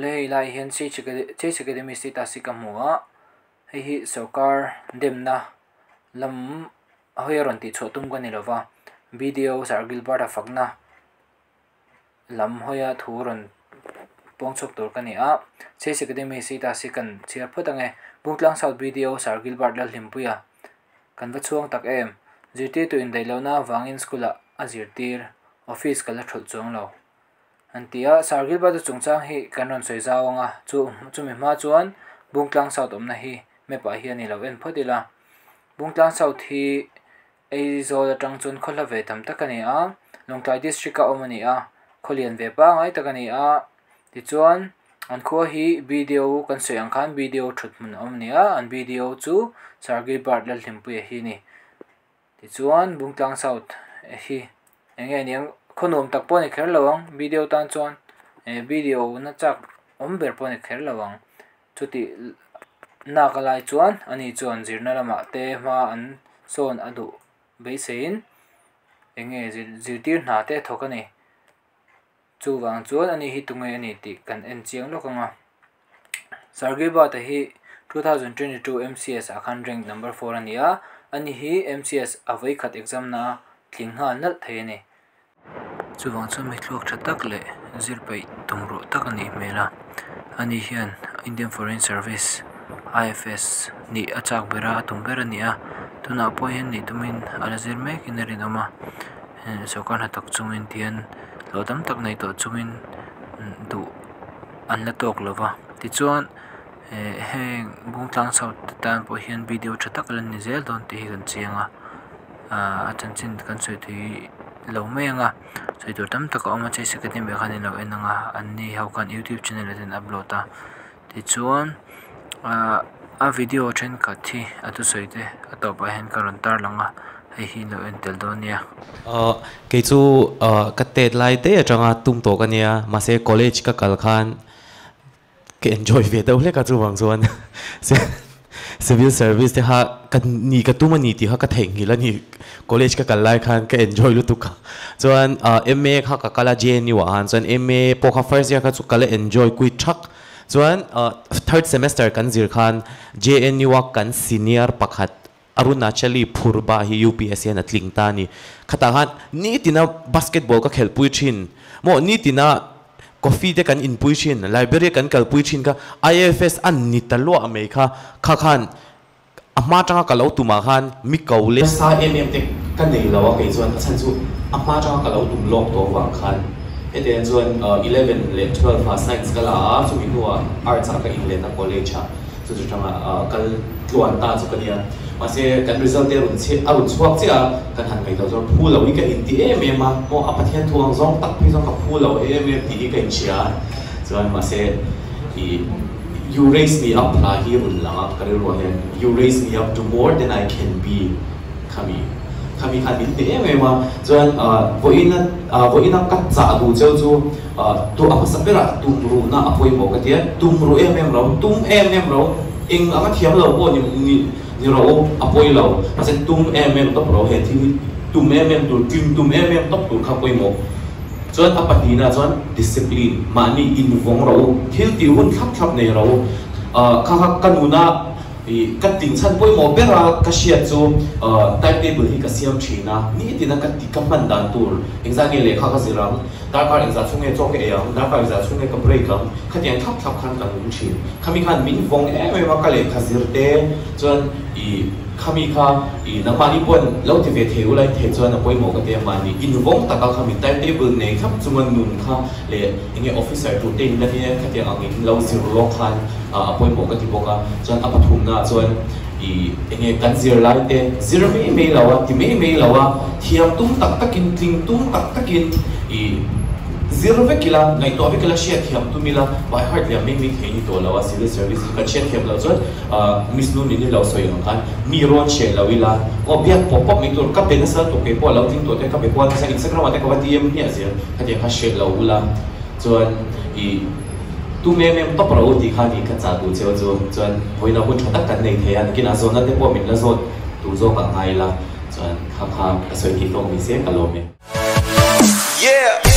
Awle hei lai hian Church Academy status hi ka hmu a, hei hi sorkar demna lam hawi a rawn tih chhuah tum ka ni lova, BDO Sir Gilbert-a fakna lam hawia thu rawn pawng chhuak tur ka ni a, Church Academy status hi kan chhiar phawt ange, Bungtlang South BDO Sir Gilbert Lalhlimpuia kan va chhuang tak em, zirtirtu indaih lohna avangin school ah a zirtir office ka la thulh chuang lo. An ti a, Sir Gilbert-a chungchang hi kan rawn sawi zau ang a, chu chumi hma chuan Bungtlang South awmna hi map ah hian i lo en phawt ila. Bungtlang South hi Aizawl atang chuan khaw hla ve tam tak a ni a, Lawngtlai District a awm a ni a, khaw lian ve pangngai tak a ni a, tichuan an khua hi BDO kan sawi ang khan BDO thut hmun a awm a ni a, an BDO chu Sir Gilbert Lalhlimpuia hi a ni. Tichuan Bungtlang South hi eng nge niang khaw nuam tak pawh a ni kher lo ang video tan chuan eh video na chak awm ber pawh a ni kher lo ang chutih nak a lai chuan ani chuan zirna lamah te hma an sawn a duh beiseiin eng nge zirtir hna te a thawk a ni. Chuvang chuan ani hi tunge a ni tih kan en chiang lawk ang a. Sergei Bhatt-a hi 2022 MCS ah khan rank number four a ni a, ani hi MCS a vawikhat exam na a tling nghal nalh thei a ni. Chuvang chuan mi thluak tha tak leh zir peih tum ruh tak a nih hmel a, ani hian Indian Foreign Service, IFS, nih a chak ber a, a tum ber a ni a, tunah pawh hian nih tumin a la zir mekin a rinawm a. Sawrkar hnathawk chungin tihian hlawh tam tak nei tawh chungin duh an la tawk lo va tichuan eh heng Bungtlang chho te tan pawh hian video tha tak a la ni zel dawn tih hi kan chiang a ahh a chanchin kan sawi thui lo mai ang a sawi tur tam tak a awm a chase academy ah khan in lo en ang a an ni ho khan youtube channel ah te an upload a tichuan ahh a video thenkhat hi a thusawi te a tawpah hian ka rawn tarlang a. Hei hi lo en tel dawn nia. Aw kei chu ka tet lai daih atanga tum tawh ka nia mahse college ka kal khan ka enjoy ve deuh hlek a chuvang chuan civil service te kha ka ni ka tum a ni tih kha ka theihnghilh a ni college ka kal lai khan ka enjoy lutuk a chuan MA kha ka kal a JNU ah khan chuan MA pawh kha first year kha chu ka la enjoy quit thak chuan third semester kan zir khan JNU a kan senior pakhat Arunachali Phurba hi UPSC hian a tling ta a ni. Khatah khan nitina basketball ka khelhpui thin maw, nitina coffee te kan inpui thin, library kan kalpui thin kha IFS a ni ta luah mai kha, kha khan a hma atanga ka lo tumah khan mi ko leh sa em em te ka nei lo a kei chuan a chhan chu a hma atanga ka lo tum lawk tawh avang khan hetiang chuan eleven leh twelve ah science ka la a, chumi hnuah arts ah ka inlet a college ah. Chu chu tanga kal tluan ta chu ka nia. Mahse kan result te rawn chhiat a rawn chhuak chiah a, kan han ngaihtuah chuan phu lo hi ka inti em em a, maw a Pathian thu ang zawng tak phei chuan ka phu lo em em tih hi ka inhria a. Chuan mahse i You raise me up hla hi rawn lang a ka rilruah hian You raise me up to more than I can be khami khami khan min ti em em a. Chuan vawiina vawiina ka chah duh cheu chu Tu a hmasa berah tum ruhna a pawimawh ka tia, tum ruh em em lo, tum em em lo, eng anga thiam lo pawh ni ni ni rawh u, a pawi lo. Mahse tum em em tawp rawh, he thil hi tum em em tur, tling tum em em tawp tur kha pawimawh. Chuan a pahnihna chuan discipline, mahni invawng rawh u, thil tih hun thlap thlap nei rawh u. Kha kha ka nuna I ka tinchhan pawimawh ber a ka hriat chu time table hi ka siam thin a, nitin a ka ti ka hman dan tur engzah nge lehkha ka zir ang, darkar engzah chhung nge chaw ka ei ang, darkar engzah chhung nge ka break ang, khatiang thlap thlap khan ka nung thin. Khami khan min vawng em em a ka lehkha zir te chuan i khami kha i nangmahni pawn lo ti ve thei ulai thei chuan a pawimawh ka ti a, mahni invawng taka khami time table nei thlap chunga nun kha leh enge officer tur te in la nia khatiang ang in lo zir lawk khan a pawimawh ka ti bawk a, chuan a pathumna ah chuan ih enge kan zir lai te zir mai mai lo a, ti mai mai lo a, thiam tum tak takin tling tum tak takin ih zir vek ila, ngaihtuah vek ila, hriat thiam tum ila, by heart liam mai mai thei ni tawh lo a, civil service hi kan hriat thiam loh chuan Miss Nun in i lo sawi ang khan mi rawn hreh lo ila, aw biak pawp pawp mai tur ka pe nasa lutuk kei pawh a lo tling tawh te ka be kual nasa Instagram ah te ka va DM hmiah zel khatiang kha hreh lo ula chuan ih tum em em tawp rawh u tih kha ni ka chah duh cheu chu chuan vawiin ah hun tha tak kan nei thei a nakinah zawhna te pawh min la zawt tur zawk ah ngai ila chuan kha kha ka sawi thei tawk ni se ka lawm e. Yeah!